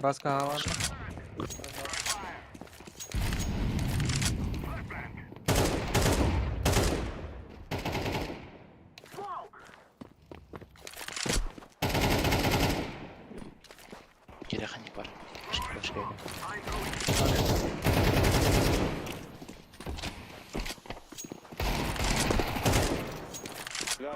Баска хаалан. Кирэхэнник бар. Башка Бля,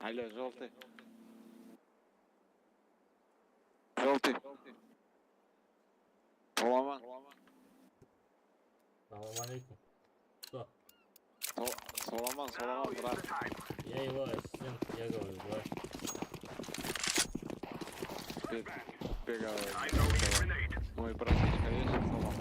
Алло, желтый. Желтый. Соломан. Салам алейкум. Что? Соломан, Соломан, брат. Я его ассистент, я говорю, брат. Тебе, тебе говорю. Мой братишка есть Соломан?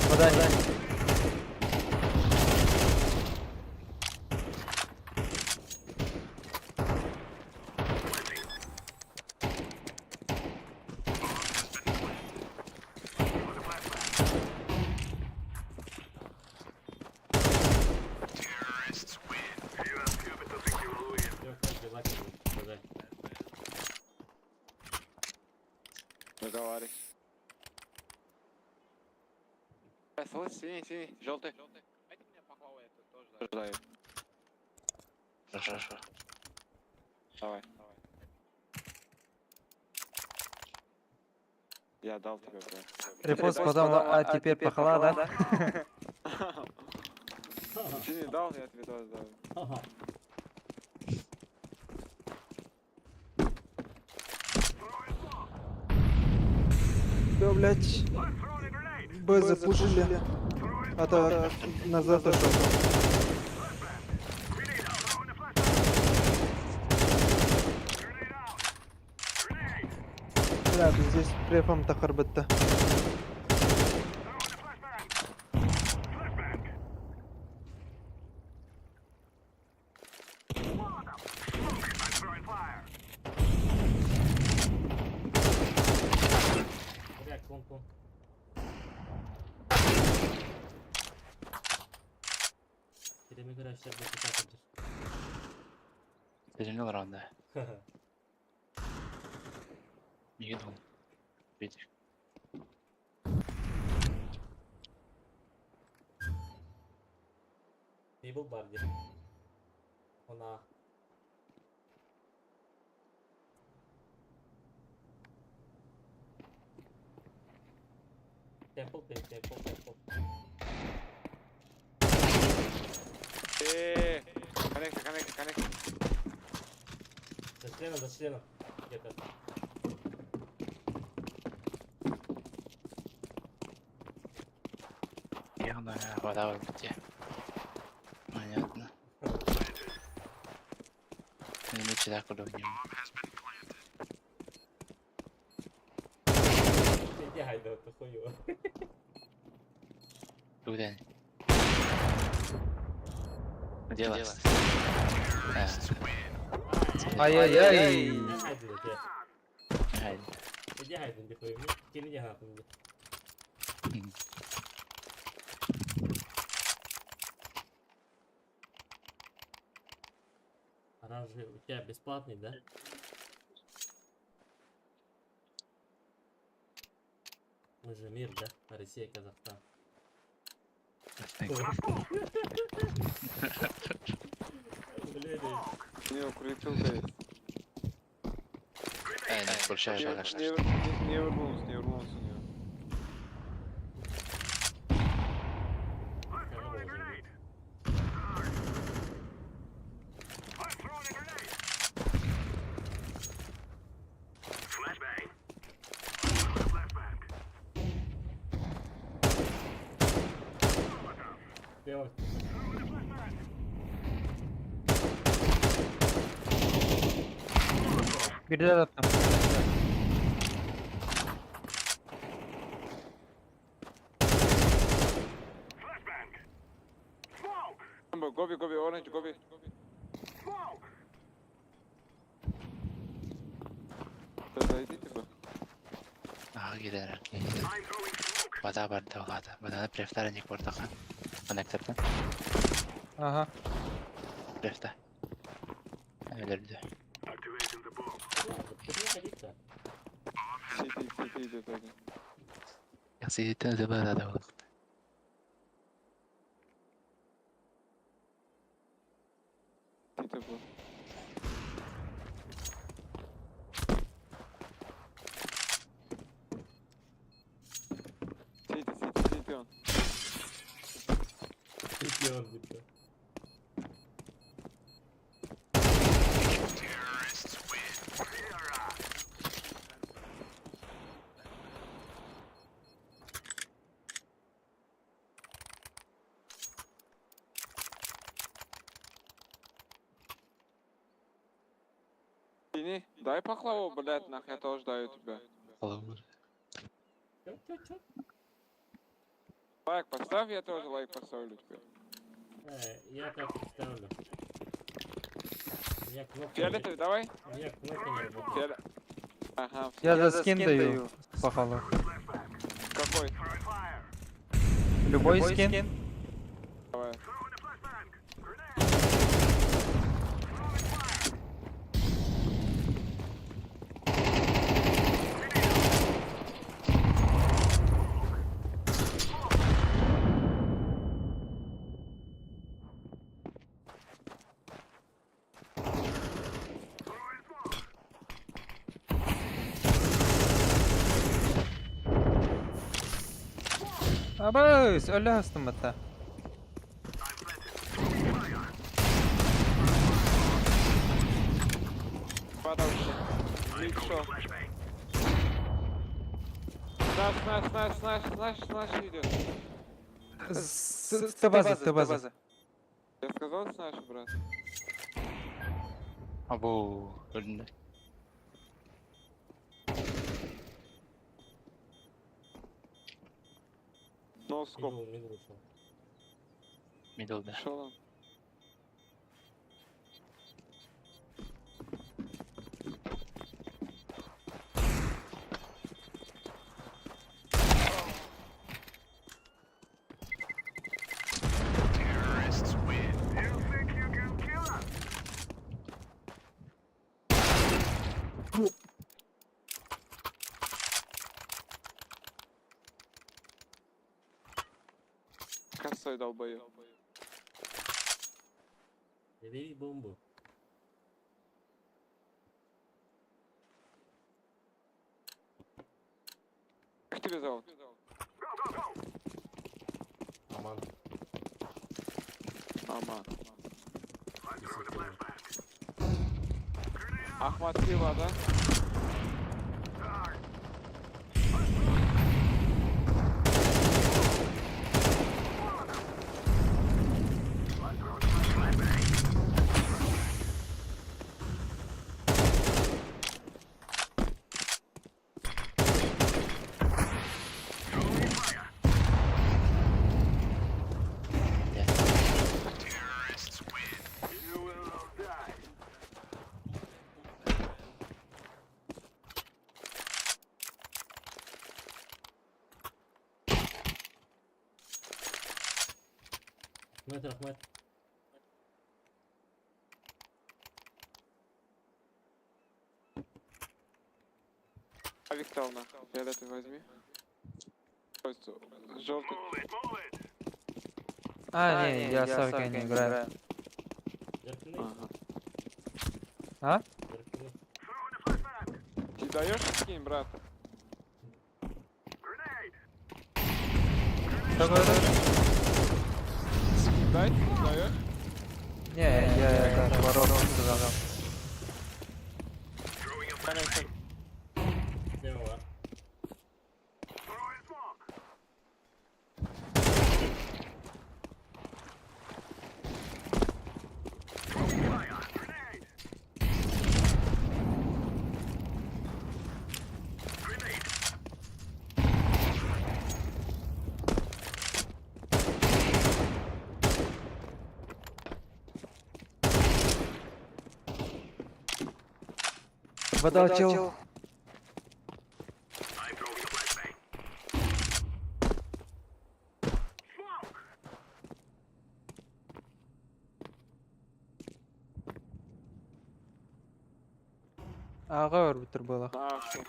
Подай. Всё, как дела, как сказать. Договаривались. Слышь, синий, синий, желтый. Желтый. Хорошо, хорошо. Давай. Я дал тебе, брат. Репост потом, а теперь похвала, да? Ты не дал, я тебе тоже дал. Ага. Все, блядь. Б запушили. А то назад ушел. Бля, здесь префом тахарбетта. Бля, клон, клон. Киреми көрәштер бөтө Перемел раунд, да. Не видел. Видишь. Не был барди. Она. Темпл, темпл, темпл. Э, коннект, коннект, коннект. За членом, за членом. Где-то. Явно вода в где. Понятно. Не мечта куда в нем. Иди, гайда, ты хуё. Куда? Дело. Ай-яй-яй. Иди, гайда, Иди, гайда, иди хуё. Кини, иди, гайда, иди. Оранжевый у тебя бесплатный, да? Мы же мир, да? Россия, Казахстан. Блядь. У него крутился есть. Не включай Не, же, не, не вернулся, не вернулся у него. Кого должен быть? Биирдэ аттым. Гоби, гоби, оранж, гоби. Да зайди типа. Аҕа киирэр Бада барда улаата. Баданы префтара ник бардакан. Коннектордан. Ага. Префта. Өлөрдү. Куда ходить-то? Сити, сити идет один. Ясыйтын зыбада да болуқты. Сити был. Сити, сити, сити он. Где он где-то? Синий, дай пахлаву, блядь, нах, я тоже даю тебе. Холобур. Чё, чё, чё? Лайк поставь, я тоже лайк поставлю тебе. Я так ставлю. У меня кнопка не... Фиолетовый, давай. У меня кнопка не работает. Фиолет. Ага, Я за скин даю. Пахалу. какой? Любой скин. Давай. Абыз, өлө астым бата. Подальше. Мид шел. Наш, наш, наш, наш, наш, наш идет. Ты база, ты база. Я сказал с наш, брат. Абу өлүндү. Но скоп. Мидл, мидл ушел. Миддлда. Шел он. Косой долбоёб. Бери бомбу. Как тебя зовут? Аман. Аман. Ахмат Пива, да? Ахмед, Ахмед. Авик дал нахуй. Фиолетовый возьми. Желтый. А, не, я с Авикой не играю. Зеркальный. Ага. А? Зеркальный. Ты даешь скин, брат? Что говоришь? Скин дай, ты даешь? Не, я это ворот сказал. Конечно. Слева. Вода чел. Аҕа өрбүттэр буолла. Нахуй.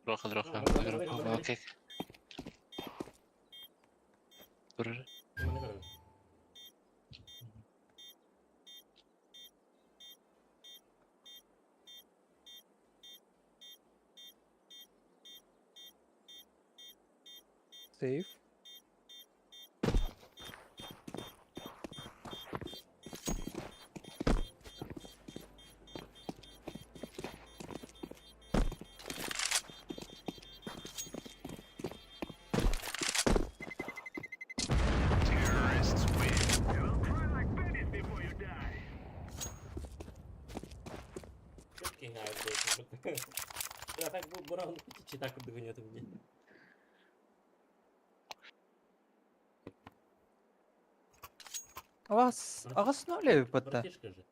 Roka roka. Окей. Турар. Сейф. Аҕас аҕас ноль батта. Братишка же.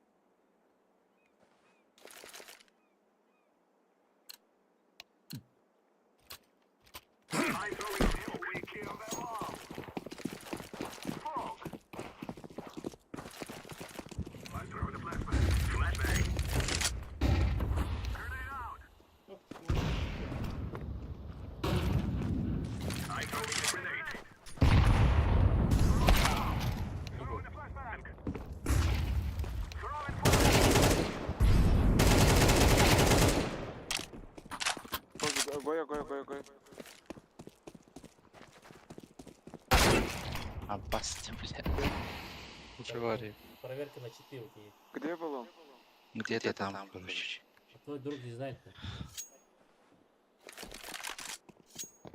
Гоя, гоя, гоя, гоя. Аббас, блядь. Говори. Проверка на читы у тебя. Где был он? Где-то там, короче. А твой друг не знает.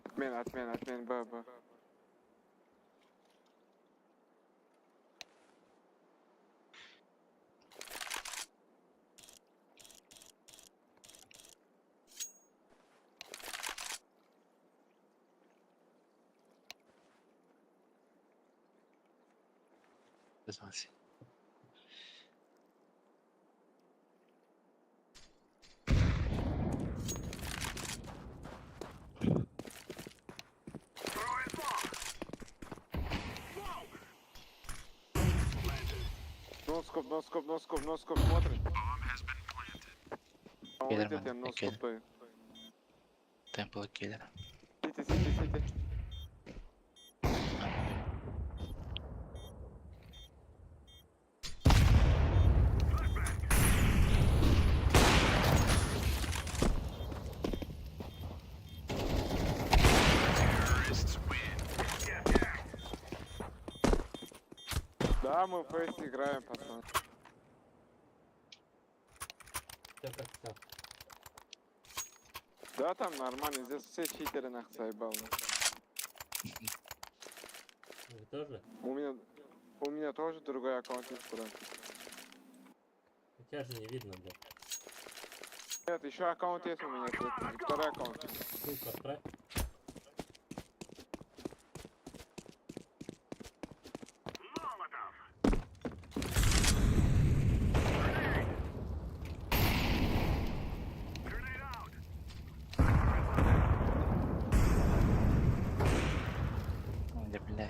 Отмена, отмена, отмена, Б, Б. Вызвался. Носкоп, носкоп, носкоп, носкоп, смотришь? А он Киллерман, идет, я носкоп киллер. даю. Темпл киллер. Сити, сити, сити. Да, мы в фейс играем, пацаны. Все как там. Да, там нормально, здесь все читеры нах заебал. Вы тоже? У меня тоже другой аккаунт есть, брат. У тебя же не видно, блядь. Нет, еще аккаунт есть у меня, третий, второй аккаунт. Ссылку отправь. Да, бля.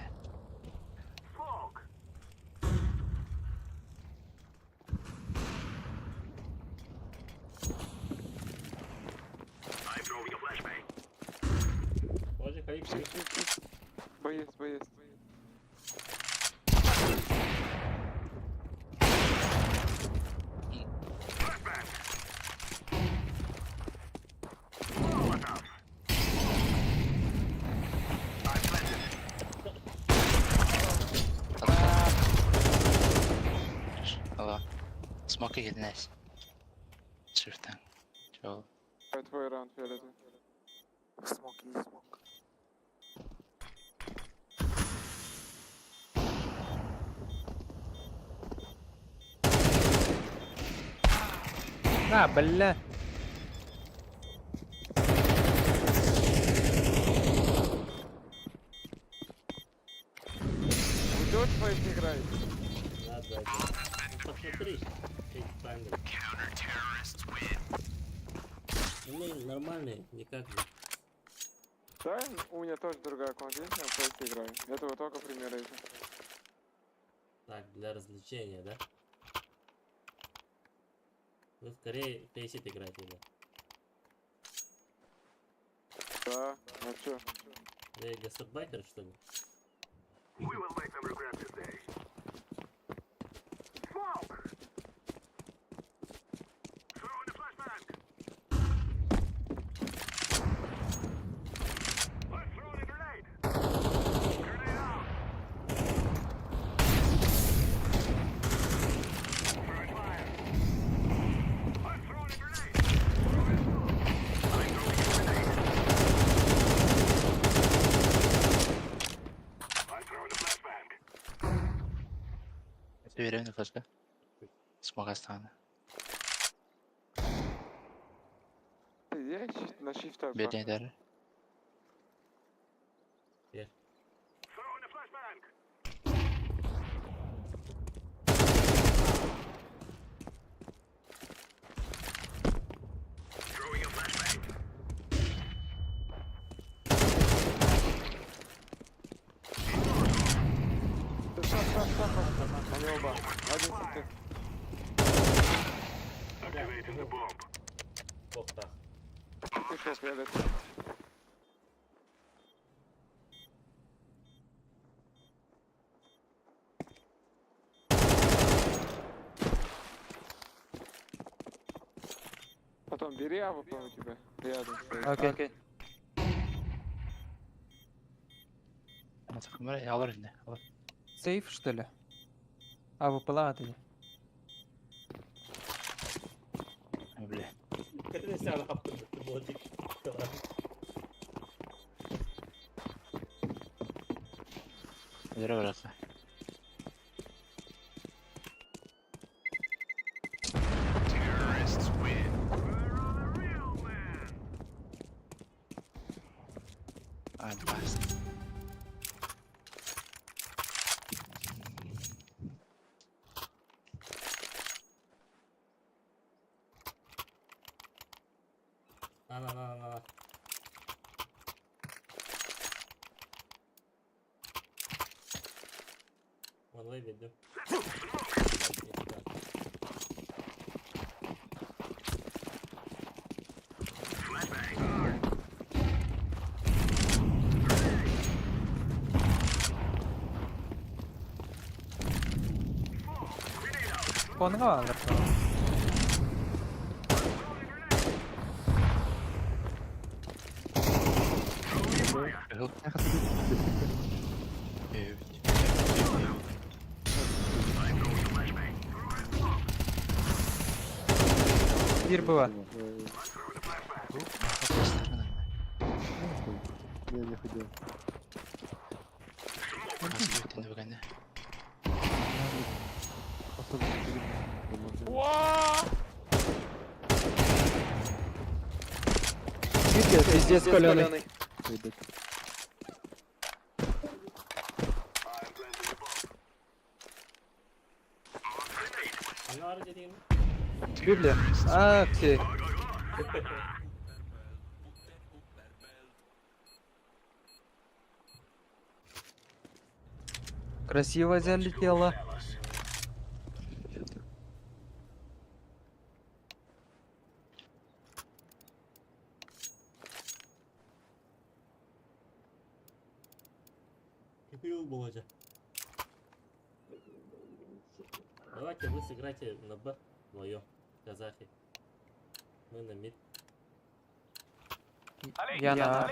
Подожди, ходи, ходи. Боец, боец. Алло. Смоки гиднес. Шифтен. Чё? Твой раунд, фиолетовый. Смок, есть смок. На, бля. Фейс играет. Да, да, да. Ну, посмотри. Эти панды. Ну, мы нормальные, никак не. Да, у меня тоже другая команда есть, я Фейс играю. Это вот только пример эти. Так, для развлечения, да? Вы в Корее Фейсит играете, да? Да, а чё? Вы гастарбайтер, что ли? Уверен, флешка. Смога стану. Ты где на shift Бедный даже. Где? Стоп, стоп, стоп, стоп. Они оба. Один CT. Бог так. Ты шел, я дать. Потом бери АВП у тебя рядом стоит. Окей. Алыр инде, алыр. Сейф, что ли? А, вы палаты. Ай, бля. Здорово, братцы. Ай, блядь. На, на, на, на, на. One way видно. Конга алыр. Биир было. Я не хотел. Особо Пиздец, коленый. Она ордерин. Библия. А, окей. Красиво залетела. Купил Володя. Давайте вы сыграйте на Б вдвоем, казахи. Мы на мид. Я на А.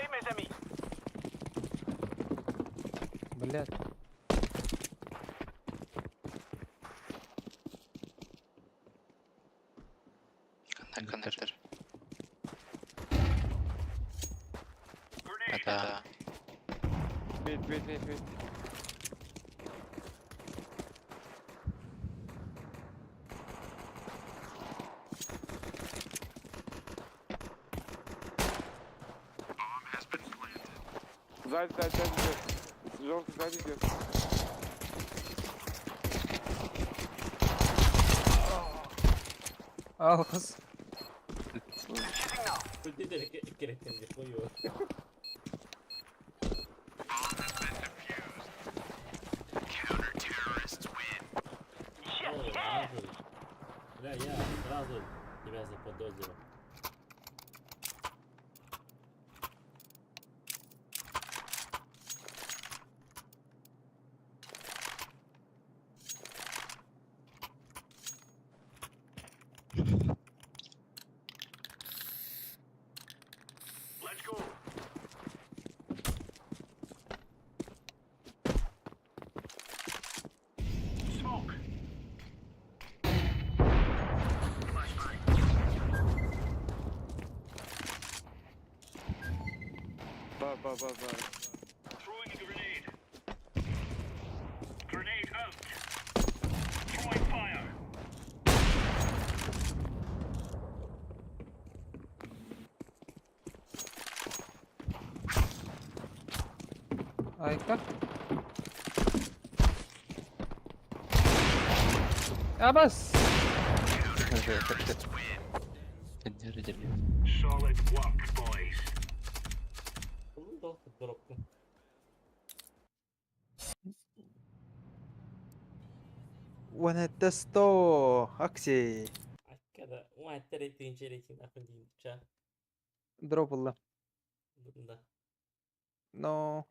Блядь. Коннектор. Это Мид, мид, мид, мид. Сзади, сзади, сзади идет. Желтый сзади идет. Алгыс. Эккирэттэн хуй Бля, я сразу тебя заподозрил. Ба, ба, ба, ба. Айка. Абас! Кэннери дели. Ну, долго дропку. One сто аксий. Аккада, уай, рейтинг, рейтинг, нахуй, ча. Дропалла. Да. Но.